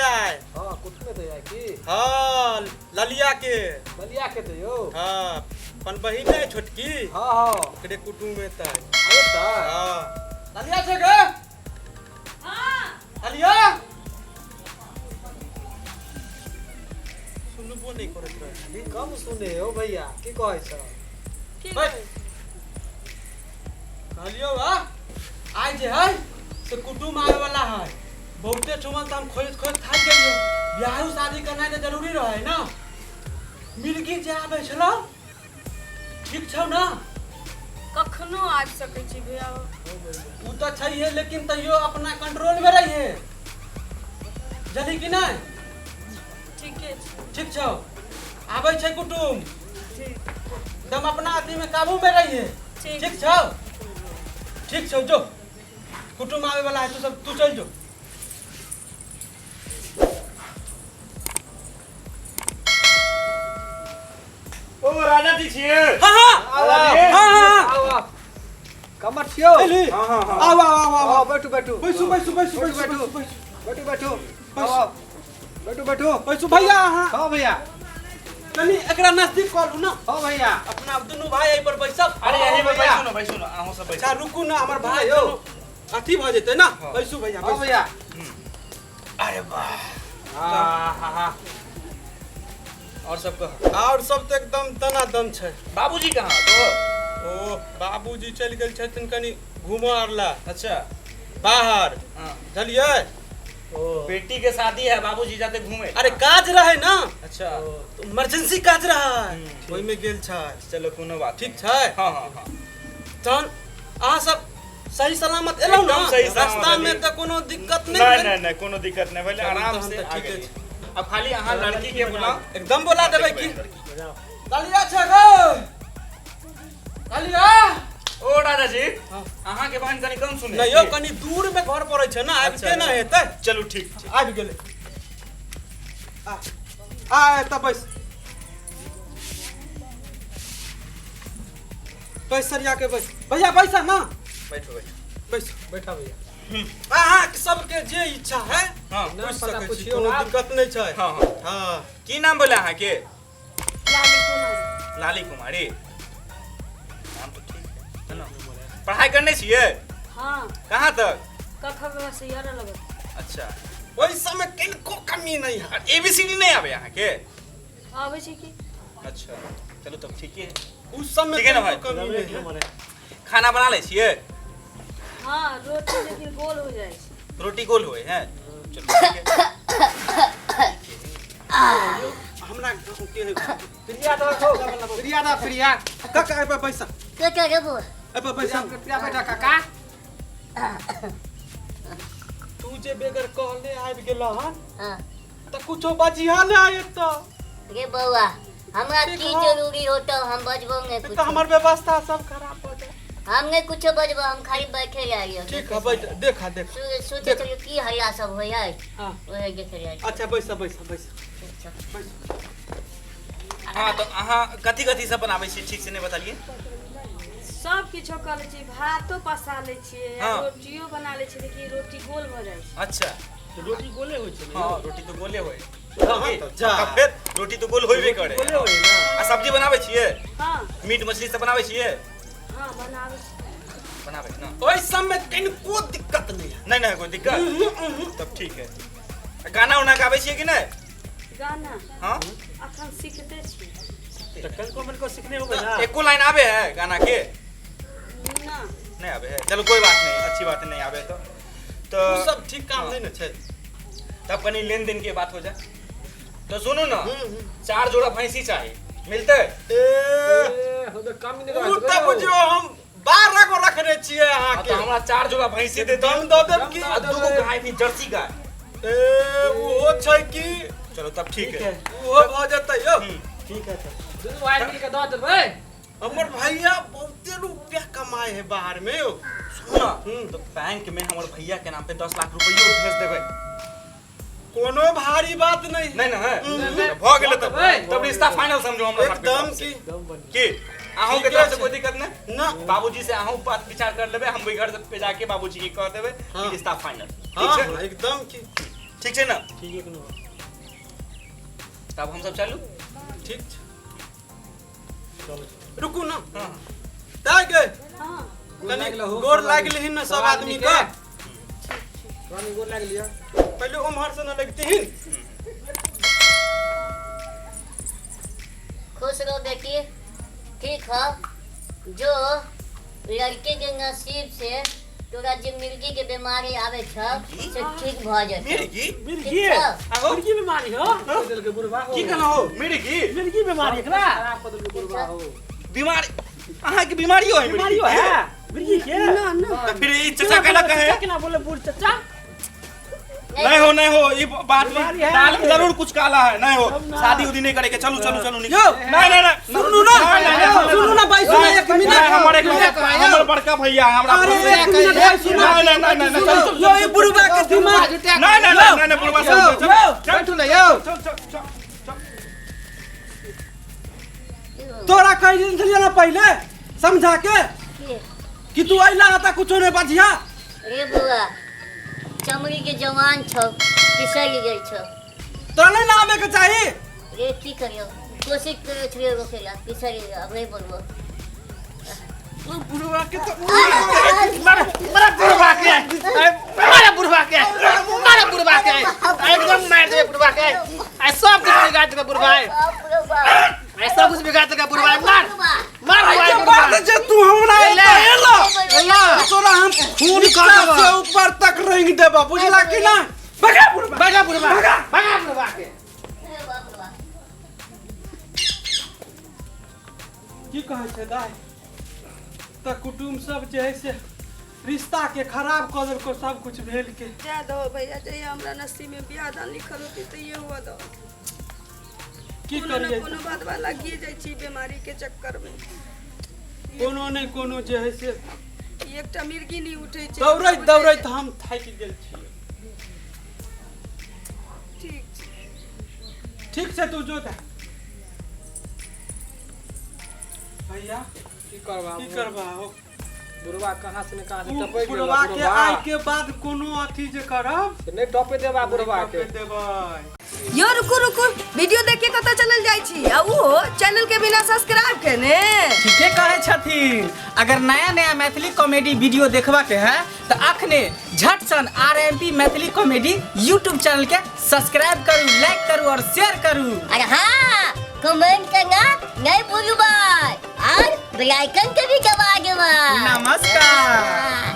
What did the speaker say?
आइ। हँ, कुटुम एतै आइ की? हँ, ललिया के। ललिया के एतै यौ? हँ, अपन बहिन नहि छोटकी? हँ हँ। ओकरे कुटुम एतै। आइ एतै? हँ। ललिया छै गे? हँ। ललिया, सुनबो नहि करैत रहै। कम सुने यौ भैया, की कहै छौ? की बैठ। कहै? कहलियौ आ आइ जे है से कुटुम आबै वाला है बहुते ठुमन, तऽ हम खोजैत खोजैत थाकि गेलियौ। बियाहो शादी करनाइ तऽ जरूरी रहै ने। मिर्गी जे आबै छलौ, ठीक छौ ने? कखनो आबि सकै छी भैया। ओ तऽ छैहे, लेकिन तैयो अपना कंट्रोलमे रहिहे, जल्दी कि नहि? ठीके छै। ठीक छौ, आबै छै कुटुम। ठीक। एकदम अपना अथीमे काबूमे रहिहे। ठीक। ठीक छौ, ठीक छौ, जो, कुटुम आबै वाला है, तू सब तू चल जो। ओ राजा जी छियै? हाँ हाँ। आउ, आउ। हाँ हाँ। आउ आउ, कमर छियौ। एली। हाँ हाँ हाँ। आउ आउ आउ आउ। आउ, बैठू बैठू। बैसू बैसू बैसू। बैठू। बैसू। बैठू। बैसू। बैठू बैठू, आउ। बैसू। आउ, बैठू बैठू। बैसू भैया अहाँ। हाँ भैया। कनि एकरा नजदीक कऽ लू ने। हाँ भैया। अपना दुनू भाई एहि पर बैसब। अरे, यही पे। भैया। बैसू ने, बैसू ने, अहूँ सब अच्छा। बैसू। रुकू ने, हमर भाई यौ। दुनू अथी भऽ जेतै ने। हाँ। बैसू भैया। हाँ बैसू। भैया। अरे वाह! हाँ हाँ हाँ। और सब कह। आओर सब तऽ एकदम दनादन छै। बाबूजी कहाँ तो? ओ बाबूजी चलि गेल छथिन कनि घूमऽ आर ला। अच्छा। बाहर। हाँ। बुझलियै? ओ। बेटी के शादी है, बाबूजी जाते घूमे। अरे, काज रहै ने। अच्छा। इमरजेंसी काज रहै, ओहिमे गेल छै। चलो, कोनो बात। ठीक छै। हाँ हाँ हाँ। तहन अहाँ सब सही सलामत एलहुँ एकदम ने? सही सलामत रास्तामे एलियै। तऽ कोनो दिक्कत नहि नहीं भेल? नहीं नहीं, कोनो दिक्कत नहीं भेलै। चलू, आराम तहन से तऽ आ ठीके। गेलियै। अब खाली अहाँ लड़की के बुलाओ। एकदम बोला देबै की। लड़की। ललिया छै गो, ललिया। ओ राजा जी। हाँ। अहाँ के बहन कनि कम सुने। नहीं यौ, कनि दूर में घर पड़ै छै ने, आबिते अच्छा। ना हेतै। चलू, ठीक ठीक। आबि गेलै। आ आ, एतऽ बैस बैस, सरिया के बैस भैया, बैस ना। बैठो बैठो। बैस। बैठा भैया। अहाँ सबके जे इच्छा है हाँ। पूछि नाम पता सकै छी। पुछियौ कोनो आब। दिक्कत नहि छै। हाँ हाँ। हाँ। की नाम बोले अहाँ के? लाली कुमारी। लाली कुमारी, नाम तो ठीक है, है ना? पढ़ाई करने छियै? हाँ। कहाँ तक? कख से यार लगत। अच्छा। ओहि समय किनको कमी नहि है। एबीसीडी नहीं आवे अहाँ के? आबै छै की। अच्छा, चलू तब ठीके है। उस समय ठीक है ना भाई? किनको कमी नहि है। खाना बना लै छियै? हाँ, रोटी लेकिन गोल हो जाइ छै। रोटी गोल हुए हैं, चलू ठीक है। हमरा के प्रिया दो, प्रिया दा, प्रिया। काका, एहि पर बैसा। के के रे बौआ? एहि पर बैसा। प्रिया बैठा काका। तू जे बेगर कहले आबि गेल हन हाँ। तऽ कुछो बजिहा ने एतऽ। रे बौआ, हमरा ठीक की हौ। जरूरी होतो, हम बजबो नहीं तऽ कुछ। हमर व्यवस्था सब खराब हो जाए। हम नहीं कुछो बजबो, हम खाली बैठे रहियो। ठीक है, बैठ, देखा देखा। सोचे तो की हल्ला सब होय है। हाँ। ओहे देखे रहियो। अच्छा, बैसा बैसा बैसा। ठीक छौ। बैस। हाँ, तो अहाँ कथी कथी सब बनाबै छी, ठीक से नहीं बतलिए। सब किछो कर लै छियै, भातो पसा लै छियै आ हाँ। रोटियो बना लै छियै, लेकिन रोटी गोल भऽ जाइ छै। अच्छा। रोटी गोले होइ छै ने? हाँ, रोटी तो गोले होय। हाँ, तऽ जा। तब फिर रोटी तो गोल होइबे करे। गोले होइ ना। आ सब्जी बनाबै छियै? हाँ। मीट मछली सब बनाबै छियै? हाँ, बनाबै छियै। बनाबै ना? ओहि समय किनको दिक्कत नहि है। नहीं नहीं, कोई दिक्कत, तब ठीक है। आ गाना उना गाबै छियै कि नहीं? गाना? हाँ। अखन सीखते छियै। तऽ कनको मनको सीखने होबै ना? एको लाइन आबे है गाना के? ना। नहीं आबे है, चलो कोई बात नहीं, अच्छी बात है, नहीं आबे तो तो ओ सब ठीक काम हाँ। नहि ने छै। तब कनी लेन देन के बात हो जाए तो सुनू ना, चार जोड़ा भैंसी चाहिए, मिलते? ए। ए, हो तऽ कम नहि। ओ तऽ बुझियौ हम 12 गो रखने छियै। हाँ, अहाँके तो हमरा चार जोड़ा भैंसी दे दम दियौ। दऽ देब की। आ दूगो गाय भी, जर्सी गाय। ए, ओहो छै की। चलो तब ठीक है। ओहो भऽ जेतै यौ। ठीक है, तऽ दुनू भाई मिल के दऽ देबै। हमर भैया बहुते रुपया कमाए है बाहर में यौ। सुनू ना, तो बैंक में हमर भैया के नाम पे 10 लाख रुपयो भेज देबै। कोनो भारी बात नहीं। नहीं ना है? हम्म। भऽ गेलै तब। देबै। तब रिश्ता फाइनल समझो हमरा सबके एकदम तरफ से। की। एकदम बढ़िया। की अहूँ के ठीके तरफ से छै। कोई दिक्कत नहीं? ना। बाबूजी से अहूँ बात विचार कर लेबै, हम भी घर पे जाके बाबूजी के कह देबै हाँ। कि रिश्ता फाइनल। ठीक हाँ छै? हाँ, एकदम की। ठीक छै ने? ठीक है कोनो। तब हम सब चलू। ठीक छै। चलो। रुकू ना। हाँ। ताइ गे। हाँ। गोर कनी लागि लहो, गोर सब लागि आदमी। लिहिन ने सब सब आदमी आदमी के। के। रानी गोर लागि लिअ। पहिले उम्हर से न लगतिहिन। खुश रहो बेटी, ठीक है। जो लड़के के नसीब से तोरा जे मिर्गी के बीमारी आवे छ से ठीक भ जेतौ। मिर्गी? मिर्गी? ठीक छौ? आहो। मिर्गी बीमारी हो देलकै बुढ़बा हो। की कहलहुँ हो मिर्गी? मिर्गी बीमारी एकरा खराब कऽ देलकै बुढ़बा हो। बीमारी अहाँके बीमारियो है? बीमारियो है मिर्गी के? ना ना। तऽ फिर ई चचा केना कहे? चचा केना बोले बूढ़ चचा? नहीं हो, नहीं हो, ये बात में बीमारी है। दाल में जरूर कुछ काला है। नहीं हो, तब ना। शादी उदी नहीं करेंगे। चलो चलो चलो निकलो। यो। नहीं नहीं नहीं, सुनू ना। नहीं, नहीं, नहीं, सुनू ना भाई, सुनू एक मिनट। नहीं, हमर एक मिनट। हमर बड़का भैया है, हमरा अरे एक मिनट भाई सुनू। नहीं नहीं नहीं नहीं, चलो चलो। यो, ई बुढ़बा के दिमाग। नहीं नहीं नहीं नहीं, बुढ़वा यो, चल यो। चल चल यो। चल चल चल। तोरा कहि दिन छलियै ना पहिले समझा के के? कि तू अइला त कुछो नहीं बजिया। रे बुआ, चमड़ी के जवान छौ, पिसरि गेल छौ। तोरा नहीं ना आबे के चाही। रे की करियो, कोशिश करियो छलियो रोकेला, पिसरि गेल, अब नहीं बोलबो। ओ बुढ़वा के तो मारा बुढ़वा के, मारा बुढ़वा के, मारा बुढ़वा के, एकदम मार देबे बुढ़वा के। आ सब कुछ बिगाड़ देबे बुढ़वा, बाप रे बाप। आ सब कुछ बिगाड़ देबे बुढ़वा। मार मार आइ के बुढ़वा। बाद जे तू हमरा एला। एतऽ एला एला। तोरा हम खून नीचा कऽ देबऽ। से ऊपर तक रंग देबऽ, बुझला कि ना? भगा बुढ़वा, भगा बुढ़वा, भगा बुढ़वा के। रे बाप रे बाप। की कहै छै दाइ, तऽ कुटुम्ब सब जे है से रिश्ता के खराब कऽ देलको सब कुछ भेल के। जा दो भैया, जहिया हमरा नसीब में बियाह दान लिखल होती तऽ ये हुआ दो। की कोनो न करियै? कोनो बात बा लागिए जाइ छी बीमारी के चक्कर में। कोनो ने कोनो जे है से ई एकटा मिर्गी नहीं उठै छै। दौड़ैत दौड़ैत हम थाकि गेल छियै। ठीक छै। ठीक छै, तू जो दा भैया। की करबा? की करबा हो? बुढ़वा कहाँ से ने कहाँ से उ टपक गेल। बुढ़वा के आइ के बाद कोनो अथी जे करब से नहीं टपे देबा बुढ़वा के। टपे देबै। यो रुकू रुकू, वीडियो देख के कतऽ चलल जाइ छी? आ उहो चैनल के बिना सब्सक्राइब केने? ठीके कहै छथिन। अगर नया नया मैथिली कॉमेडी वीडियो देखबा के है तो अखने झट सन RMP Maithili comedy YouTube channel के सब्सक्राइब करू, लाइक करू और शेयर करू। अरे हाँ, कमेंट करना नहीं भूलबै और बेल आइकन के भी दबा देबै। नमस्कार। हाँ।